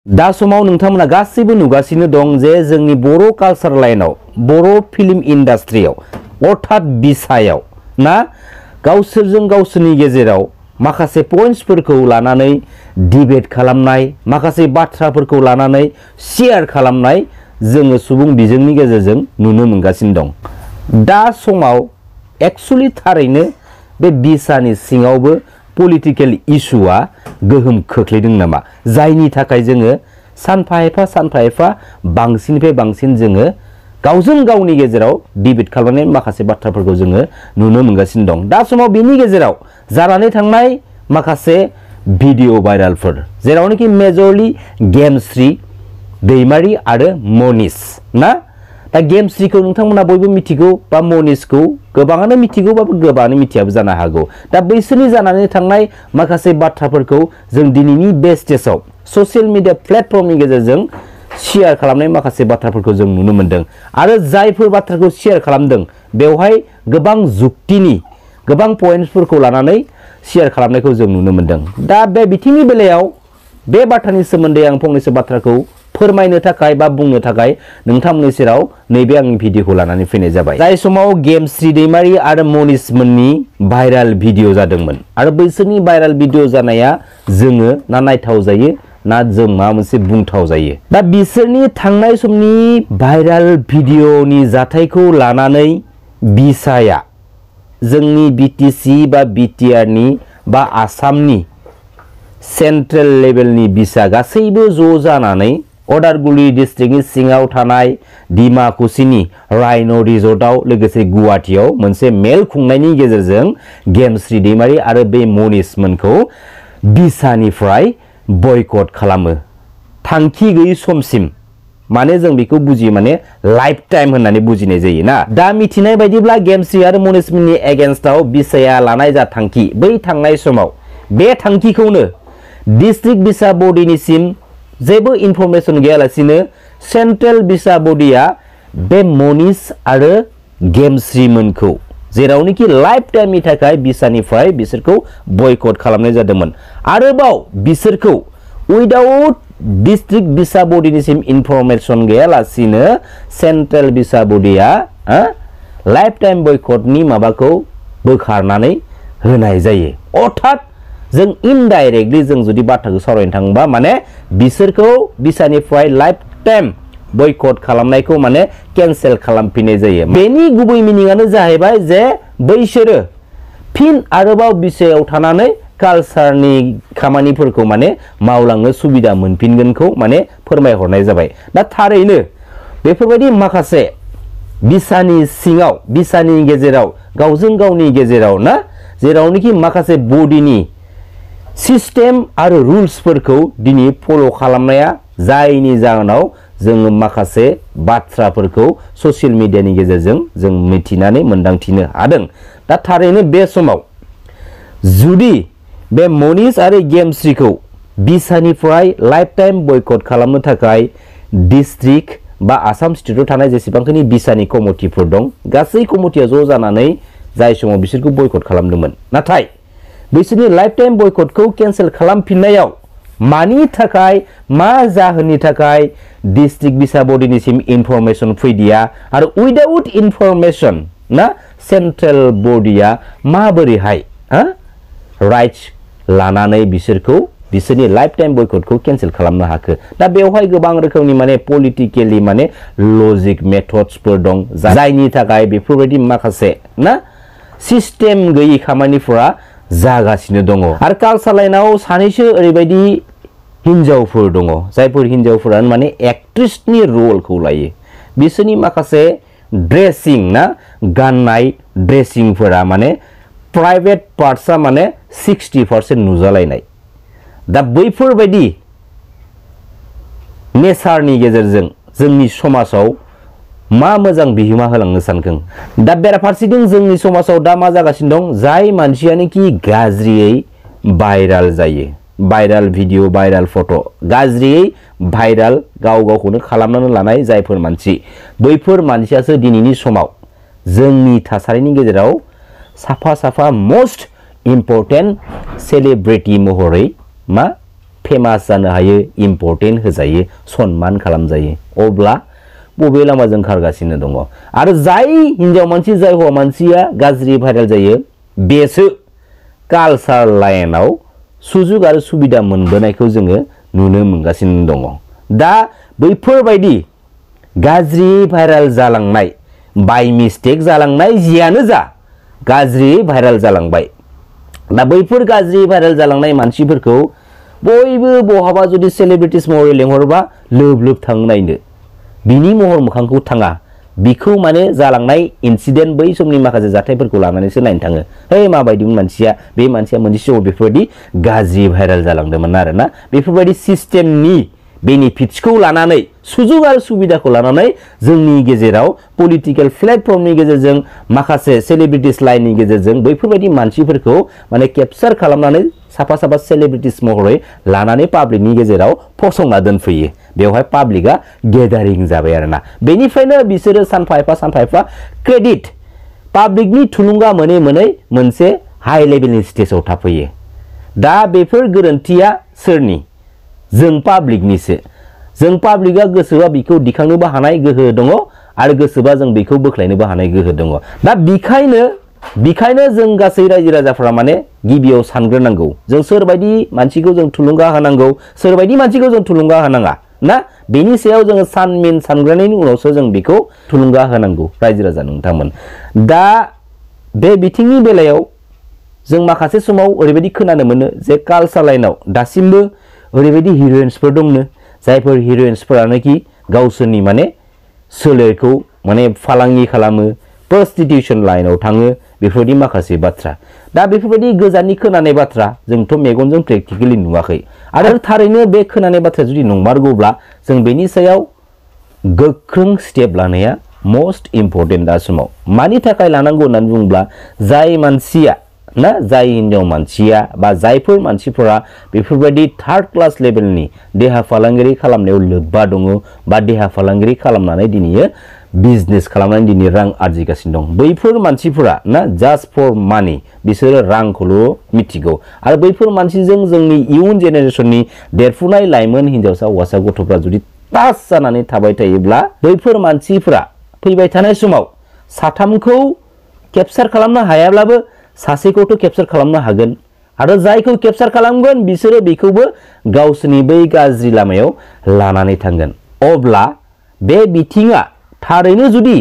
दा समाव नोंथांमोना गासैबो नुगासिनो दं जे जोंनि बर' कालचार लाइनाव बर' फिल्म इन्डास्ट्रियाव अर्थात बिसायाव ना गावसोरजों गावसोरनि गेजेराव माखासे पइन्ट्सफोरखौ लानानै डिबेट खालामनाय माखासे बाथ्राफोरखौ लानानै शेयार खालामनाय जोङो सुबुं बिजोंनि गेजेरजों नुनो मोनगासिनो दं। दा समाव एक्चुअली थारैनो बे बिसानि सिङावबो पलिटिकल इशुआ गोहोम खोख्लैदों नामा जायनि थाखाय जोङो सानफा एफा बांसिननिफ्राय बांसिन जोङो गावजों गावनि गेजेराव डिबेट खालामनाय माखासे बाथ्राफोरखौ जोङो नुनो मोनगासिनो दं। दा समाव बेनि गेजेराव जानानै थांनाय माखासे भिडिअ भाइरालफोर जेरावनोखि मेजरलि गेमस्रि दैमारि आरो मनीष ना दा गेमस्रिखौ नोंथांमोना बयबो मिथिगौ बा मनीषखौ गोबाङानो मिथिगौबाबो गोबाङानो मिथियाबो जानो हागौ। दा बैसोरनि जानानै थांनाय माखासे बाथ्राफोरखौ जों दिनैनि बे स्टेजाव ससियेल मिडिया प्लेटफर्मनि गेजेरजों शेयार खालामनाय माखासे बाथ्राफोरखौ जों नुनो मोनदों आरो जायफोर बाथ्राखौ शेयार खालामदों बेवहाय गोबां जुक्तिनि गोबां पइन्ट्सफोरखौ लानानै शेयार खालामनायखौ जों नुनो मोनदों। दा बे बिथिंनि बेलायाव बे बाथ्रानि सोमोन्दै आं फंनैसो बाथ्राखौ फोरमायनो थाखाय बा बुंनो थाखाय नोंथांमोननि सेराव नैबे आंनि भिडिअखौ लानानै फैनाय जाबाय। जाय समाव गेमस्रि दैमारि आरो मनीष मोननि भाइराल भिडिअ जादोंमोन आरो बैसोरनि भाइराल भिडिअ जानाया जोङो ना नायथाव जायो ना जों माबा मोनसे बुंथाव जायो। दा बिसोरनि थांनाय समनि भाइराल भिडिअनि जाथायखौ लानानै बिसाया जोंनि बिटिसि बा बिटिआरनि बा आसामनि सेन्ट्रेल लेभेलनि बिसा गासैबो ज' जानानै अदालगुरि डिस्ट्रिक्टनि सिङाव थानाय डिमाकुसिनि राइन' रिजर्टआव लोगोसे गुवाहाटीआव मोनसे मेल खुंनायनि गेजेरजों गेमस्रि दैमारि आरो बे मनीष मोनखौ बिसानिफ्राय बयकट खालामो थांखि गैयै समसिम माने जों बेखौ बुजियो माने लाइफ टाइम होननानै बुजिनाय जायो ना। दा मिथिनाय बायदिब्ला गेमस्रि आरो मनीष मोननि एगेन्स्टआव बिसाया लानाय जा थांखि बै थांनाय समाव बे थांखिखौनो डिस्ट्रिक्ट बिसा बर्डनिसिम जेबो इनफरमेशन गैयालासिनो सेन्ट्रेल बिसा बर्डआ बे मनीष आरो गेमस्रि मोनखौ जेरावनोखि लाइफ टाइमनि थाखाय बिसानिफ्राय बिसोरखौ बयकट खालामनाय जादोंमोन। आरोबाव बिसोरखौ उइदाउट डिस्ट्रिक्ट बिसा बर्डनिसिम इनफरमेशन गैयालासिनो सेन्ट्रेल बिसा बर्डआ लाइफ टाइम बयकटनि माबाखौ बोखारनानै होनाय जायो। अर्थात जों इनडाइरेक्टलि जों जुदि बाथ्राखौ सावरायनो थाङोबा माने बिसोरखौ बिसानिफ्राय लाइफ टाइम बयकट खालामनायखौ माने केन्सेल खालामफिननाय जायो। बेनि गुबै मिनिंआनो जाहैबाय जे बैसोरो फिन आरोबाव बिसायाव थानानै कालचारनि खामानिफोरखौ माने मावलांनो सुबिदा मोनफिनगोनखौ माने फोरमायहरनाय जाबाय। दा थारैनो बेफोरबायदि माखासे बिसानि सिङाव बिसानि गेजेराव गावजों गावनि गेजेराव ना जेरावनोखि माखासे बडिनि सिस्टेम आरो रुल्सफोरखौ दिनै फल' खालामनाया जायनि जाहोनाव जोङो माखासे बाथ्राफोरखौ ससियेल मिडियानि गेजेरजों जों मिथिनानै मोनदांथिनो हादों। दा थारैनो बे समाव जुदि बे मनीष आरो गेमस्रिखौ बिसानिफ्राय लाइफ टाइम बयकट खालामनो थाखाय डिस्ट्रिक्ट बा आसाम स्टेटआव थानाय जेसेबांखिनि बिसानि कमिटिफोर दं गासै कमिटिया ज' जानानै जाय समाव बिसोरखौ बयकट खालामदोंमोन नाथाय बिसोरनि लाइफ टाइम बयकटखौ केन्सेल खालामफिननायाव मानि थाखाय मा जाहोननि थाखाय डिस्ट्रिक्ट बिसा बर्डनिसिम इनफरमेशन फैदिया आरो उइदाउट इनफरमेशन ना सेन्ट्रेल बर्डआ माबोरैहाय राइट्स लानानै बिसोरखौ बिसोरनि लाइफ टाइम बयकटखौ केन्सेल खालामनो हाखो। दा बेवहाय गोबां रोखोमनि माने पलिटिकेलि माने लजिक मेथड्सफोर दं जायनि थाखाय बेफोरबायदि माखासे ना सिस्टेम गैयै खामानिफोरा जागासिनो दङ। आरो कालचार लाइनाव सानैसो ओरैबायदि हिनजावफोर दङ जायफोर हिनजावफोरा माने एक्ट्रेसनि रलखौ लायो। बिसोरनि माखासे ड्रेसिं ना गाननाय ड्रेसिंफोरा माने प्राइवेट पार्ट्सआ माने 60% नुजालायनाय। दा बैफोरबायदि नेचारनि गेजेरजों जोंनि समाजाव मा मोजां बिहोमा होलांनो सानखों। दा बेराफारसेथिं जोंनि समाजाव दा मा जागासिनो दं जाय मानसियानोखि गाज्रियै भाइराल जायो भाइराल भिडिअ भाइराल फट' गाज्रियै भाइराल गाव गावखौनो खालामनानै लानाय जायफोर मानसि बैफोर मानसियासो दिनैनि समाव जोंनि थासारिनि गेजेराव साफा साफा मोस्ट इम्पर्टेन्ट सेलिब्रिटि महरै मा फेमास जानो हायो इम्पर्टेन्ट होजायो सन्मान खालामजायो अब्ला बबे लामाजों खारगासिनो दङ आरो जाय हिनजाव मानसि जाय हौवा मानसिया गाज्रि भाइरेल जायो बेसो कालसार लाइनाव सुजुग आरो सुबिदा मोनबोनायखौ जोङो नुनो मोनगासिनो दङ दा बैफोरबायदि गाज्रि भाइरेल जालांनाय बाय मिस्टेक जालांनाय जियानो जा गाज्रि भाइरेल जालांबाय दा बैफोर गाज्रि भाइरेल जालांनाय मानसिफोरखौ बयबो बहाबा जुदि सेलिब्रिटिस महरै लेंहरबा लोब लोब थांनो नायनो बिनि महर मोखांखौ थाङा बिखौ माने जालांनाय इन्सिडेन्ट बै समनि माखासे जाथायफोरखौ लानानैसो नायनो थाङो हे माबायदिमोन मानसिया बे मानसिया मोनसे समाव बेफोरबायदि गाज्रि भाइरेल जालांदोंमोन आरोना बेफोरबायदि सिस्टेमनि बेनिफिट्सखौ लानानै सुजुग आरो सुबिदाखौ लानानै जोंनि गेजेराव पलिटिकल प्लेटफर्मनि गेजेरजों माखासे सेलिब्रिटिस लाइननि गेजेरजों बैफोरबायदि मानसिफोरखौ माने केपचार खालामनानै साफा साफा सेलिब्रिटिस महरै लानानै पाब्लिकनि गेजेराव फसंना दोनफैयो बेवहाय पाब्लिकआ गेदारिं जाबाय आरोना बेनिफ्रायनो बिसोरो सानफा एफा क्रेडिट पाब्लिकनि थुलुंगा मोनै मोनै मोनसे हाई लेभेलनि स्टेजाव थाफैयो दा बेफोर गोरोन्थिया सोरनि जों पाब्लिकनिसो जों पाब्लिकआ गोसोबा बिखौ दिखांनोबो हानाय गोहो दङ आरो गोसोबा जों बेखौ बोख्लायनोबो हानाय गोहो दङ दा बिखायनो जों गासै रायजो राजाफोरा माने गिबियाव सानग्रोनांगौ जों सोरबायदि मानसिखौ जों थुलुंगा होनांगौ सोरबायदि मानसिखौ जों थुलुंगा होनाङा ना बेनि सायाव जोङो सानमिन सानग्रोनायनि उनावसो जों बेखौ थुलुंगा होनांगौ रायजो राजा नोंथांमोन दा बे बिथिंनि बेलायाव जों माखासे समाव ओरैबायदि खोनानो मोनो जे कालचार लाइनाव दासिमबो ओरैबायदि हिरोइन्सफोर दंनो जायफोर हिरोइन्सफोरानोखि गावसोरनि माने सोलेरखौ माने फालांगि खालामो प्रस्टिटिउसन लाइनाव थाङो बेफोरबायदि माखासे बाथ्रा दा बेफोरबायदि गोजाननि खोनानाय बाथ्रा जोंथ' मेगनजों प्रेक्टिकेलि नुवाखै आरो थारैनो बे खोनानाय बाथ्राया जुदि नंमारगौब्ला जों बेनि सायाव गोख्रों स्टेप लानाया मोस्ट इम्पर्टेन्ट दा समाव मानि थाखाय लानांगौ होननानै बुङोब्ला जाय मानसिया ना जाय हिनजाव मानसिया बा जायफोर मानसिफोरा बेफोरबायदि थार्ड क्लास लेभेलनि देहा फालांगिरि खालामनायाव लोब्बा दङ बा देहा फालांगिरि खालामनानै दिनैयो बिजनेस खालामनानै दिनै रां आरजिगासिनो दं बैफोर मानसिफोरा ना जास्ट फर मानि बिसोरो रांखौल' मिथिगौ आरो बैफोर मानसिजों जोंनि इयुन जेनेरेसननि देरफुनाय लाइमोन हिनजावसा हौवासा गथ'फ्रा जुदि टाच जानानै थाबाय थायोब्ला बैफोर मानसिफोरा फैबाय थानाय समाव साथामखौ केपचार खालामनो हायाब्लाबो सासेखौथ' केपचार खालामनो हागोन आरो जायखौ केपचार खालामगोन बिसोरो बेखौबो गावसोरनि बै गाज्रि लामायाव लानानै थांगोन अब्ला बे बिथिङा थारैनो जुदि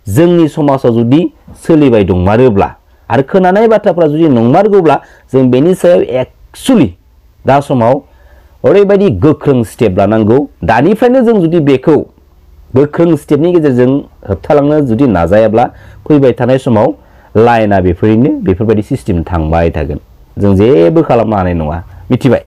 जोंनि समाजाव जुदि सोलिबाय दंमारोब्ला आरो खोनानाय बाथ्राफोरा जुदि नंमारगौब्ला जों बेनि सायाव एक्चुअली दा समाव ओरैबायदि गोख्रों स्टेप लानांगौ दानिफ्रायनो जों जुदि बेखौ गोख्रों स्टेपनि गेजेरजों होबथालांनो जुदि नाजायाब्ला फैबाय थानाय समाव लाइना बेफोरबायदि सिस्टेम थांबाय थागोन जों जेबो खालामनो हानाय नङा मिथिबाय।